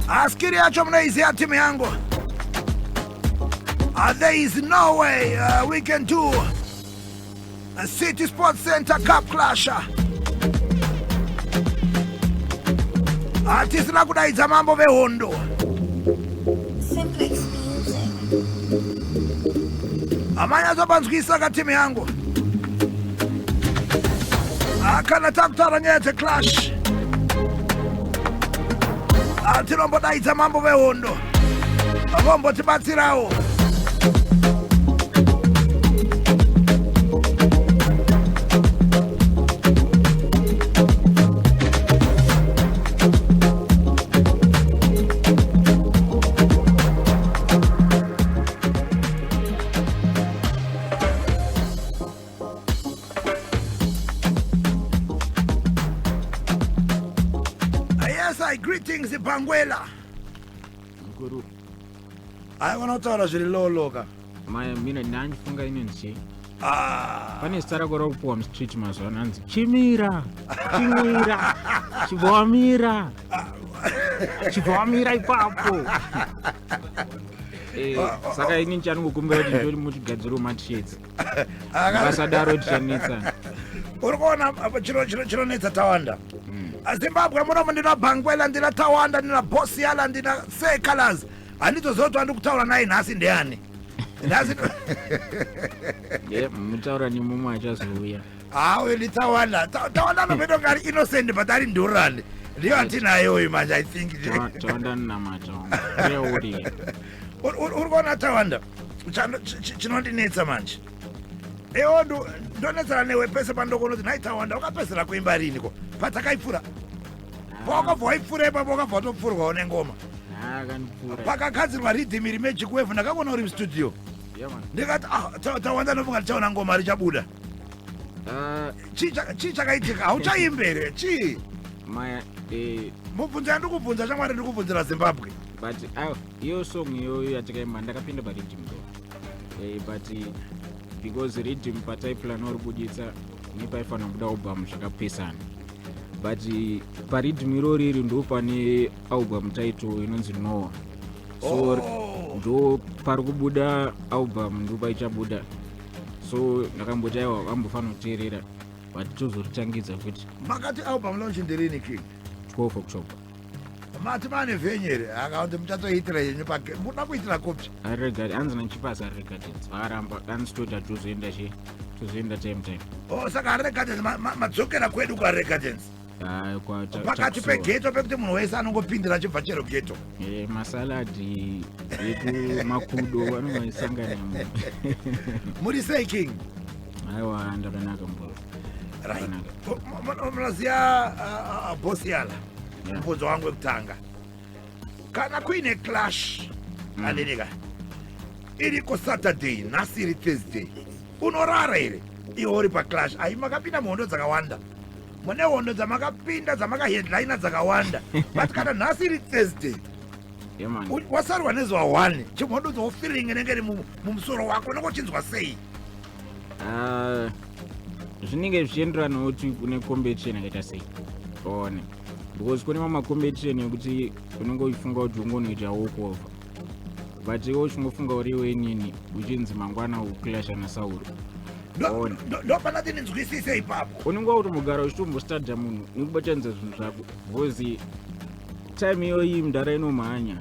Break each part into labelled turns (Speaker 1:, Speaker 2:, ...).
Speaker 1: Askiri yacho munoiziva timu yangu. There is no way we can do a City Sports Center Cup Clash. Hatisina kudaidza mambo vehondo.
Speaker 2: Simplex Music.
Speaker 1: Amanyatsopanzwisa ka timu yangu. Kana takutaura nyaya dzeclash tinombodaidza mambo vehondo vombotibatsirawo. Yes, I greetings Bangwela.
Speaker 3: Mukuru.
Speaker 1: Aiwa unotaura zviri low low ka.
Speaker 3: Maya mina ndandifunga inonzi chii?
Speaker 1: Ah.
Speaker 3: Pane zita rako rakupuwa mustreet mazuva ano hanzi chimira chimira chibva wamira chibva wamira ipapo. Eh, saka ini ndichanongokumbira kuti ndori mutigadziriwo matshirts Mukasadaro tichanetsana.
Speaker 1: Uri kuona apa chinonetsa Tawanda. Zimbabwe munomu ndina Bangwela, ndina Tawanda, ndina Boss Yala, ndina Sir Colors. Handitoziva kuti wandiri kutaura naye nhasi ndiani. Nhasi
Speaker 3: Yeah, mutaura nemumwe achazouya.
Speaker 1: Ah, uyu ndi Tawanda. Tawanda anotoita kunge ari innocent but ari ndurani. Ndiyo atinaye uyu manje I think.
Speaker 3: Tawanda anonamata. Reuri.
Speaker 1: Uri kuona Tawanda? Chinondinetsa manje ewo ndonetsana newe pese pandokuona kuti nhai Tawanda wakapedzera kuimba rini ko patakaipfura pawakabva waipfura ipapo wakabva watopfurwawo nengoma pakagadzirwa riddim iri Magic Wave ndakakuona uri mustudio ndikati ah, Tawanda ndofunga tichaona ngoma richabuda chii chakaitika hauchaimbe here chii mubvunzo yandikubvunza shamwari ndikubvunzira Zimbabwe
Speaker 3: but iyo song iyoyo yatakaimba ndakapinda pariddim though but because riddim pataiplana uribuditsa nepaifanira kubuda album zvakapesana but pariddim irori iri ndo pane album title inonzi Noah so ndo pari kubuda album ndo paichabuda so ndakamboti aiwa vambofanira kuteerera but tozoritangidza futi.
Speaker 1: Makati album launch ndirini King?
Speaker 3: 12 October.
Speaker 1: Mati mane venye here? Akaunti muchatoitira yenyu pake. Muda kuitira kupi?
Speaker 3: Arega hanzi nachipasa Harare Gardens. Vakaramba hanzi toita tozoenda chi tozoenda time time.
Speaker 1: Oh saka Harare Gardens madzokera kwedu kuHarare Gardens. Pakati pegeto pekuti munhu wese anongopindira achibva chero geto.
Speaker 3: Eh, masaladi edu makudo anongoisangana.
Speaker 1: Muri sei King?
Speaker 3: Aiwa ndakanaka mboro.
Speaker 1: Right. Munoziva boss Yala. Mubvunzo wangu wekutanga. Kana kuine clash aneneka iriko Saturday nhasi iri Thursday unorara here iwe uri paclash? Ai makapinda muhondo dzakawanda, mune hondo dzamakapinda dzamakaheadlina dzakawanda, but kana nhasi iri Thursday wasarwa nezuva 1 chimhondo dzofeeling inenge iri mumusoro wako unenge uchinzwa sei?
Speaker 3: Zvinenge zvichienderana nokuti une competition yakaita sei one, because kune mamwe macompetition ekuti unenge uchifunga kuti ungonoita walkover, but iwe uchingofunga uri iwe inini uchinzi mangwana uclasha naSauro.
Speaker 1: Ndopanati ndinzwisise ipapo.
Speaker 3: Unenge wakutombogara uchitombostadha munhu nekubatanidza zvinhu zvako because time iyoyi mudhara inomhanya.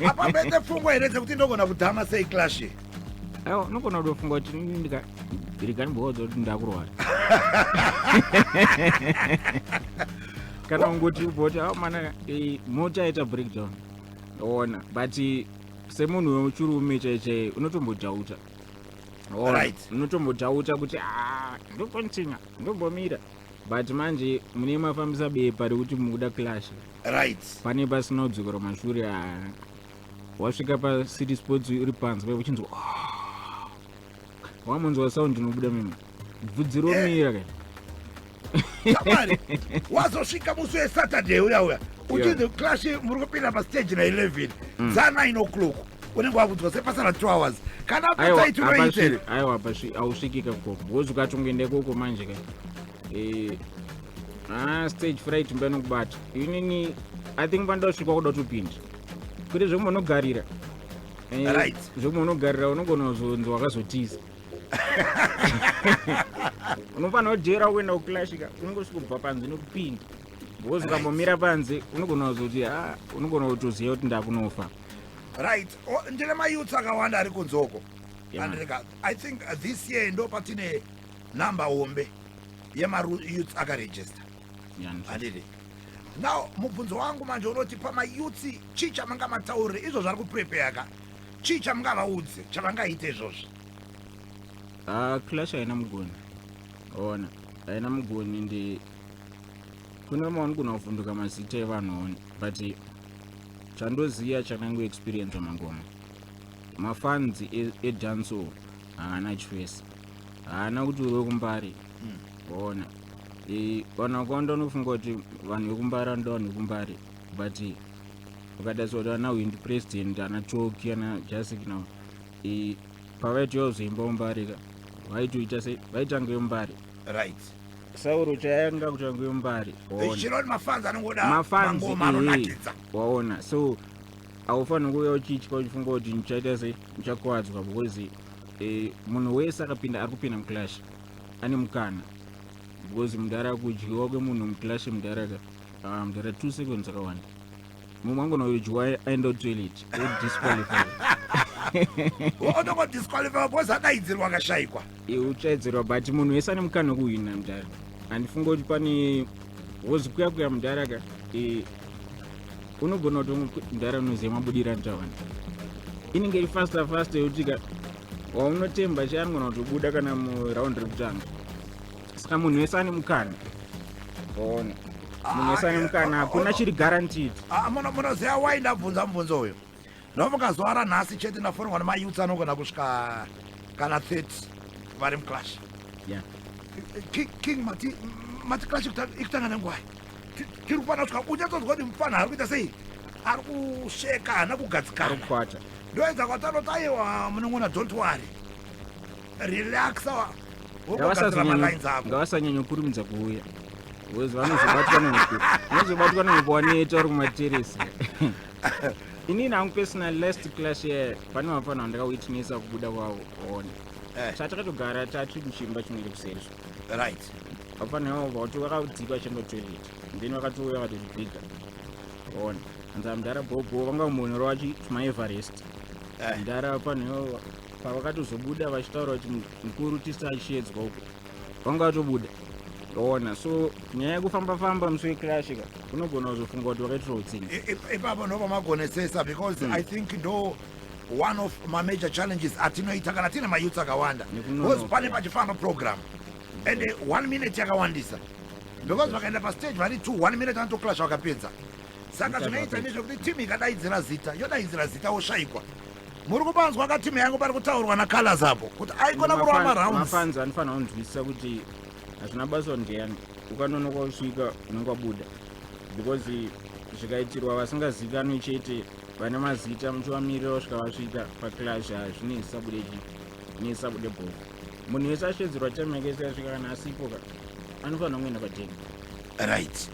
Speaker 1: Apa mbete pfungwa here dzekuti ndogona kudhama sei clash?
Speaker 3: Aiwa, unogona kutofunga kuti rega ndimboudza kuti ndakurwara kana ungoti uboti au mana mota yaita breakdown ona, but semunhu wechirume chaichai unotombodhauta. Unotombodhauta kuti ah, ndokontinua ndombomira, but manje mune mafambisa bepa rekuti mukuda clash. Pane pasina kudzokera mashure. Ah, wasvika paCity Sports uri panze paipo uchinzwa, "Ah." Wamunzwa sound inobuda mimo bvudzi romira ka.
Speaker 1: Shamwari, wazosvika musi weSaturday uya uya uchinzi clash muri kupinda pastage na11 dza 9 o'clock, unenge wakunzwa sepasara 2 hours kana appetite unoita here?
Speaker 3: Aiwa, hausviki kakoko because ukatongoenda ikoko manje ka ah, stage fright mba inokubata inini. I think panoda kusvikwa kuda kutopinda, kwete zvekumonogarira. Zvekumonogarira unogona kuzonzi wakazotiza. Unofanira kujera kuenda kuclash ka, unongosvika kubva panze nekupinda, because ukambomira panze unogona kuzoti, a, unogona kutoziva kuti ndakunofa.
Speaker 1: Right. Ndine mayouths akawanda ari kunze uko.
Speaker 3: Yeah.
Speaker 1: Andreka, I think this year ndo patine namba hombe yemayouths akaregister. Handiti? Now mubvunzo wangu manje unoti, pamayouths chii chamungamataurire izvo zvari kuprepare ka? Chii chamungavaudze chavangaite izvozvi?
Speaker 3: Ah, clash haina mugoni, ona, haina mugoni. Ndi kune maunogona kuvhunduka mazita evanhu, one, but chandoziva, changangoexperienca mangoma, mafans edancehall haana choice, haana kuti uri wekuMbare. Ona, vanhu vakawanda vanofunga kuti vanhu vekuMbare vanoda vanhu vekuMbare, but ukatarisa kuti ana Windi President, ana Toki, ana Jasik now, pavaitoya kuzoimba muMbare ka, vaitoita se vaitanga yemuMbare. Sauro chayanga kutanga yemuMbare.
Speaker 1: Chiro mafans anongoda
Speaker 3: mafans
Speaker 1: mangoma anonakidza.
Speaker 3: Waona, so haufaniri kuuya uchitya, uchifunga kuti ndichaita sei, ndichakuwadzwa, because munhu wese akapinda, ari kupinda muclash ane mukana, because mudhara, kudyiwa kwemunhu muclash, mudhara ka, ah, mudhara, 2 seconds akawanda. Mumwe angona kudyiwa aenda kutoilet, odisqualify.
Speaker 1: Otongodisqualify because adaidzirwa akashayikwa.
Speaker 3: Uchaidzirwa, but munhu wese ane mukana wekuhwina, mudhara. Handifunga kuti pane wozi kuya kuya, mudhara ka, unogona kuti mudhara unoziva mabudiro anotawana, inenge iri faster faster yekuti ka waunotemba che anogona kutobuda kana muraundi rekutanga. Saka munhu wese ane mukana, ona, munhu wese ane mukana, hakuna chiri guaranteed.
Speaker 1: Ah, munoziva wai ndabvunza mubvunzo uyu? Ndofunga zuva ranhasi chete ndafonwa nemayouths anogona kusvika kana 30 vari muclash. King, mati clash ikutanga nenguwai? Tiri kufanira kusvika unyatsonzwa kuti mufana ari kuita sei, ari kusheka, haana kugadzikana.
Speaker 3: Ari kukwata.
Speaker 1: Ndoedza kwatanoti, aiwa munongona, don't worry, relaxa, wogadzira malines ako.
Speaker 3: Ngavasanyanyokurumidza kuuya, because vanozobatwa nehope, vanozobatwa nehope waneta uri kumateresi. Inini hangu personal, last clash ye pane vafana vandakawitnessa kubuda kwavo, ona, chatakatogara tatiri kuchimba chimwe kuseri. Vafana ivavo vauti vakadzikwa chienda kutoilet, then vakatouya vakatotibhiga, ona, anza mudhara bhobho vanga munhu wachi tumaEverest. Mudhara, vafana ivavo pavakatozobuda vachitaura kuti mukuru tisi achiedzwa uko, vanga vatobuda, ona. So nyaya yekufamba famba musi weclash ka, unogona kuzofunga kuti wakaitirwa utsinye.
Speaker 1: Ipapo ndo pamagonesesa, because I think ndo one of mamajor challenges atinoita kana tine mayouths akawanda.
Speaker 3: Nekunonoka.
Speaker 1: Because pane pachifamba program and one minute yakawandisa, because vakaenda pastage vari two, one minute anotoclash vakapedza. Saka
Speaker 3: Muchato
Speaker 1: zvinoita
Speaker 3: wapedza.
Speaker 1: ndezvekuti timu ikadaidzira zita, yodaidzira zita, woshayikwa. Muri kupanzwa ka timu yangu pari kutaurwa naColors apo kuti aikona kurova marounds.
Speaker 3: Mafans anofanira kunzwisisa kuti hazvina basa ndiyani, ukanonoka kusvika unenge wabuda, because zvikaitirwa vasingazikanwi chete, vane mazita muchivamirira kusvika vasvika paclash, hazvinesisabude chi nesisabude bho. Munhu wese ashedzerwa time yake yese yasvika, kana asipo ka, anofanira kungoenda patenga.
Speaker 1: Right.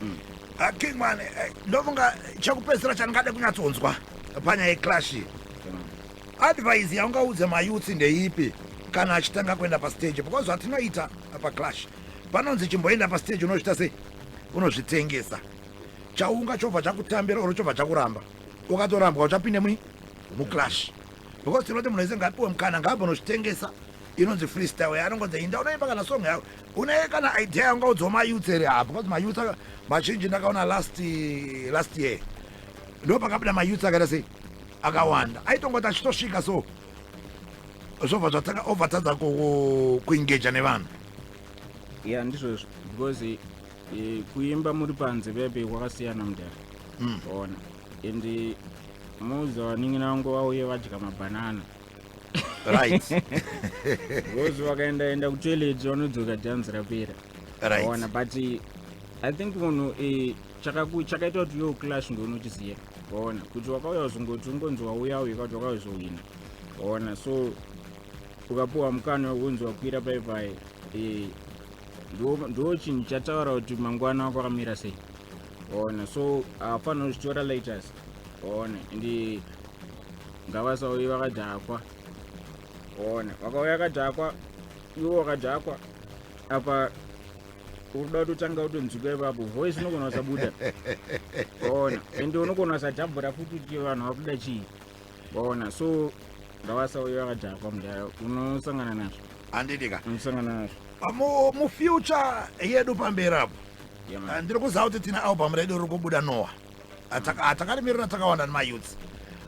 Speaker 1: Kingman, ndofunga chekupedzisira chandingade kunyatsonzwa panyaya yeclash iyi, advice yaungaudze mayouths ndeipi kana achitanga kuenda pastage? Because zvatinoita paclash, panonzi chimboenda pastage, unozviita sei, unozvitengesa, chaunga chobva chakutambira oro chobva chakuramba. Ukatorambwa uchapinde mui muclash, because tinoti munhu wese ngapiwe mukana, ngaabva unozvitengesa. Inonzi freestyle yaanongonzi inda unoimba kana song yako une kana idea yaungaudzawo mayouths here? Ha, because mayouths mazhinji ndakaona last year ndo pakabuda mayouths akaita sei, akawanda, aitongoti achitosvika so zvobva zvatanga, obva tadza kuengaja nevanhu.
Speaker 3: Ya, ndizvozvo, because kuimba muri panze pepe kwakasiyana, mudhara. Ona, and muudza vanin'ina vangu vauye vadya mabhanana, because vakaenda enda kutoilet vanodzoka dhanzi rapera. Ona, but I think munhu chakaita kuti uye clash ndounochiziva, waona, kuti wakauya uzongoti ungonzi wauya uyu kuti wakauya uzohwina, waona. So ukapiwa mukana wekunzi wakwira paipai, ndo chinhu chataura kuti mangwana wako akamira sei. Ona, so havafanira kuzvitora lighters. Ona, and ngavasauye vakadhakwa. Ona, vakauya vakadhakwa, iwo wakadhakwa apa uri kuda kutotanga kutonzwika ipapo, voice inogona kusabuda. Ona, ende unogona kusadhabhura futi kuti vanhu vakuda chii. Ona, so ngavasauye vakadhakwa, mudhara, unosangana nazvo.
Speaker 1: Handidika.
Speaker 3: Unosangana nazvo.
Speaker 1: Mufuture yedu pamberi apo,
Speaker 3: Yeah, man.
Speaker 1: Ndiri kuziva kuti tina album redu riri kubuda Noah. Takarimirira takawanda nemayouths,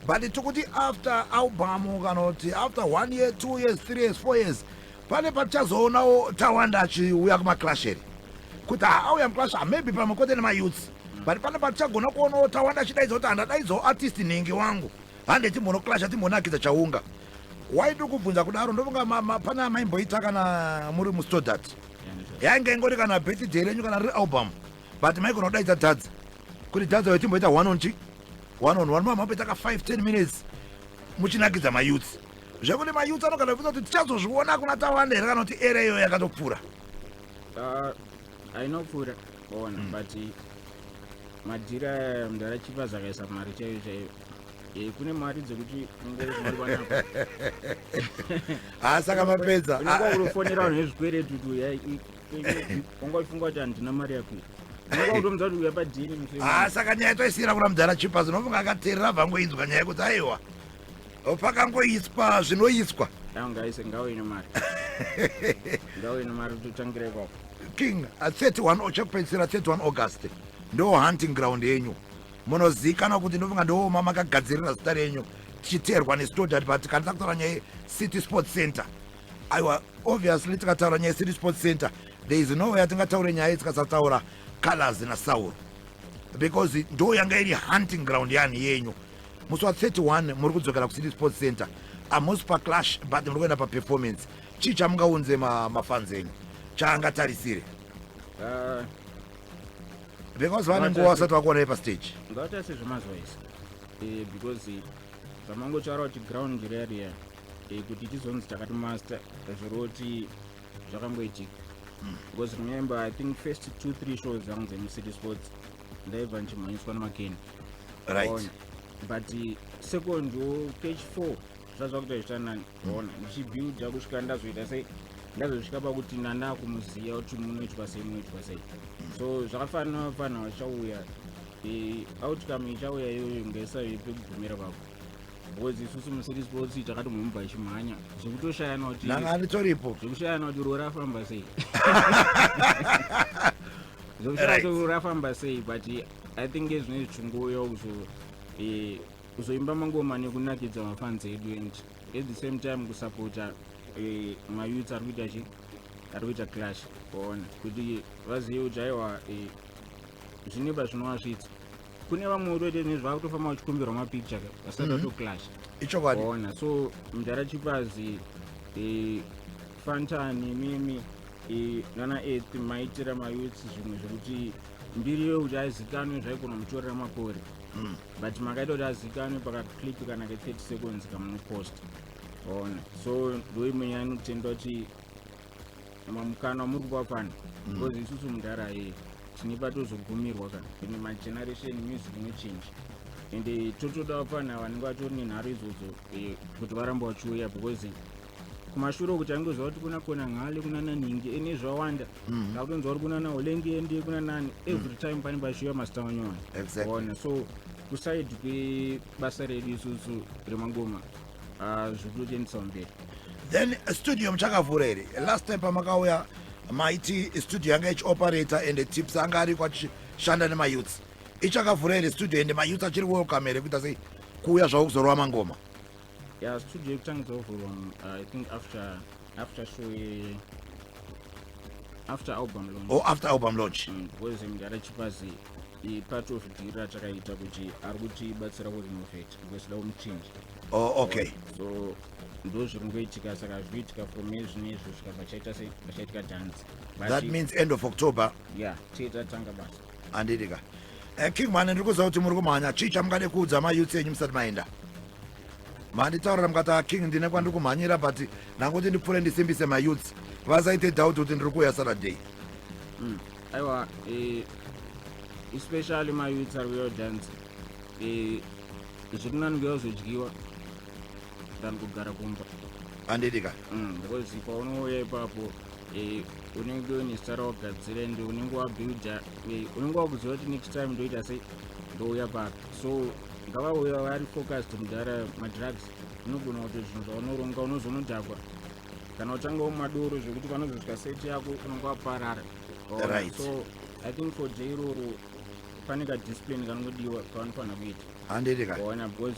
Speaker 1: but tikuti after album, kana kuti after one year, 2 years, 3 years, 4 years, pane patichazoonawo Tawanda achiuya kumaclash here, kuti auya muclash, maybe pamwe kwete nemayouths, but pane patichagona kuonawo Tawanda achidaidza kuti handadaidzawo artist nhingi wangu, hande timbonoclasha, timbonakidza chaunga? Wai ndiri kubvunza kudaro, ndofunga pane amaimboita kana muri muStodat.
Speaker 3: Yeah, ndizvo.
Speaker 1: Yainge ingori kana birthday renyu kana riri album, but maigona kudaidza Dhadza kuti Dhadza uyo timboita one on chi one on one, mamboita ka 5 10 minutes muchinakidza mayouths, zvekuti mayouths anogara kubvunza kuti tichazozviona kuna Tawanda here, kana kuti era iyoyo yakatopfuura?
Speaker 3: Ainopfuura, ona, but madhiri aya, mudhara Chipa zvakaisa mari chaiyo chaiyo. Kune mari dzekuti ungori panapa.
Speaker 1: Ha, saka mapedza.
Speaker 3: Unonga unofonera vanhu vezvikweretu kuti unga uchifunga kuti handina mari yakuita, unonga utomudza kuti uya padhiri musi.
Speaker 1: Ha, saka nyaya toisiyira kuna mudhara Chipas. Unofunga akateerera, bvangoinzwa nyaya yekuti aiwa, pakangoiswa zvinoiswa.
Speaker 3: Ngaise, ngauine mari, ngauine mari, totangira ipapo.
Speaker 1: King, 31, chekupedzisira, 31 August ndo hunting ground yenyu, munozivikanwa kuti ndofunga ndo mamakagadzirira zita renyu tichiteerwa neStodat. But kana takutaura nyaya yeCity Sports Center, aiwa, obviously tikataura nyaya yeCity Sports Center, there is no way atingataure nyaya tikasataura Colors naSauro, because ndo yanga iri hunting ground yani yenyu. Musi wa31 muri kudzokera kuCity Sports Center, hamusi paclash, but muri kuenda paperformance. Chii chamungaunze mafans enyu chaangatarisire? Because vane nguva vasati vakuonai pastage.
Speaker 3: Ngavatarise zvemazuva ese, because zvamangotaura kuti ground riya riya, kuti tizonzi takati master, zvoroti zvakangoitika, because remember, I think first two three shows dzangu dzemuCity Sports ndaibva ndichimhanyiswa namakeni. Ona. But second wo page four zvazvakuita zvitanani, ona, ndichibuilda kusvika ndazoita sei, ndazosvika pakuti nanda kumuziva kuti munoitwa sei, munoitwa sei. So zvakafanana, vafana vachauya, outcome ichauya iyoyo ngaisave pekugumira papo, because isusu muCity Sports takati mumba ichimhanya zvekutoshayana kuti
Speaker 1: Nanga anditoripo.
Speaker 3: Zvekushayana kuti ruo rafamba sei, zvekushaya kuti ruo rafamba sei. But I think ezvinezvi chingouya kuzo kuzoimba mangoma nekunakidza mafans edu, and at the same time kusapota mayouths ari kuita chi ari kuita clash, ona, kuti vazive kuti aiwa, zvineba zvinovasvitsa kune vamwe utoite nezvakutofamba vachikumbirwa mapicture vasati vatoclash.
Speaker 1: Ichokwadi.
Speaker 3: Ona, so mudhara Chipazi, Fantani, mimi, nana Eth, maitira mayouths zvimwe zvekuti mbiri yekuti azikanwe zvaigona mutorera makore, but makaita kuti azikanwe pakaclip kana ke30 seconds kamunopost, ona. So ndo imwe nyaya inotenda kuti mukana muri kupa fana, because isusu, mudhara, ye tine patozogumirwa kana ine mageneration, music inochinja, ende totoda vafana vanenge vatori nenharo idzodzo, kuti varamba vachiuya, because kumashure uku taingoziva kuti kuna Kona Ngale, kuna naningi, ene zvawanda, takutonzwa kuti kuna naolenge, ende kuna nani, every time pane pachiuya masita manyowani. Ona, so kuside kwebasa redu isusu remangoma, zviri kutotiendesa mberi.
Speaker 1: Then studio muchakavhura here? Last time pamakauya maiti studio yanga ichioperata and Tips anga ariko achishanda nemayouths. Ichakavhura here studio, ende mayouths achiri welcome here kuita sei, kuuya zvavo kuzorova mangoma?
Speaker 3: Ya, studio yekutanga dzavhurwa, I think after show after album launch.
Speaker 1: Or after album launch.
Speaker 3: Because mudhara Chipazi, part of deal ratakaita kuti ari kutibatsira kurenovate because da kumuchinja.
Speaker 1: Oh, okay.
Speaker 3: So ndo zviri kungoitika, saka zvikuitika from ezvinezvi kusvika pachaita sei, pachaitika dance.
Speaker 1: That means end of October.
Speaker 3: Ya, tiita tanga basa.
Speaker 1: Handidika. Kingman, ndiri kuziva kuti muri kumhanya. Chii chamungade kuudza mayouths enyu musati maenda? Manditaurira mukati, "Ah, King, ndine kwandiri kumhanyira, but ndangoti ndipfuure ndisimbise mayouths vasaite doubt kuti ndiri kuuya Saturday."
Speaker 3: Aiwa, Especially mayouths ari kuya kudhanzi, zviri nani kuya kuzodyiwa than kugara kumba.
Speaker 1: Handiti ka?
Speaker 3: Because paunouya ipapo, unenge uine zita rawagadzira ende unenge wabuilda, unenge wakuziva kuti next time ndoita sei, ndouya papi. So ngavauya vari focused, mudhara. Madrugs unogona kuti zvinhu zvaunoronga unozonodhakwa kana utangawo madoro, zvekuti panozosvika set yako unonge waparara. Waona? So I think for day iroro pane kadiscipline kanongodiwa kavanofanira kuita.
Speaker 1: Handiti ka?
Speaker 3: Waona, because